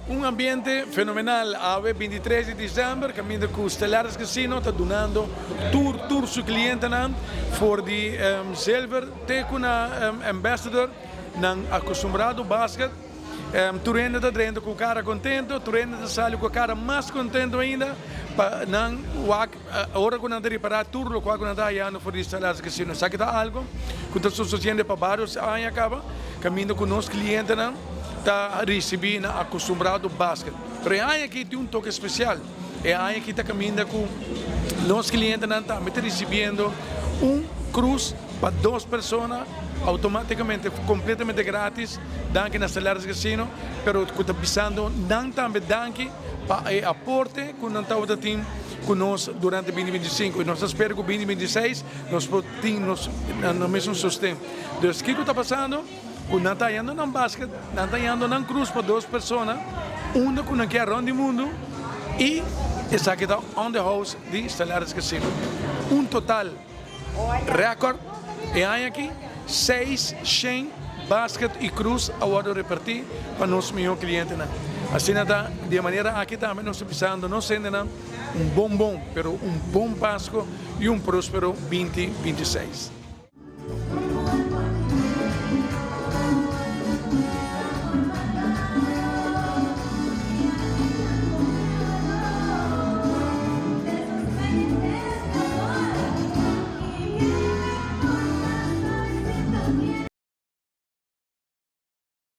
Un ambiente fenomenal awe 23 di december caminda cu Stellaris Casino ta dunando tur tur su clientenan for di zilver te cu na ambassador nan acostumbrado basket. Tur hende ta drenta cu cara contento, tur hende ta sali cu cara mas contento ainda pa nan wak ora cu nan ta ripara tur locual cu nan ta hayando for di Stellaris Casino. Esaki ta algo cu ta sucediendo pa varios aña caba caminda cu nos clientenan ta ricibi nan acostumbrado basket. Pero e aña aki tin un toke special. E aña aki ta caminda cu nos clientenan tambe ta ricibiendo un cruise pa dos persona automaticamente completamente gratis danki na Stellaris Casino, pero cu ta bisando nan tambe danki pa e aporte cu nan tabata tin cu nos durante 2025 y nos ta spera cu 2026 nos por tin nos mesun sosten. Dus kico ta pasando? Cu nan ta hayando nan basket, nan ta hayando nan cruz pa dos persona, unda cu nan kier rond di mundo y esaki ta on the house di Stellaris Casino. Un total record e aña aki, 600 basket y cruz a wordo reparti pa nos miho clientenan. Asina ta, di e manera aki tambe nos ta bisando nos hendenan un bon bon, pero un bon Pasco y un prospero 2026.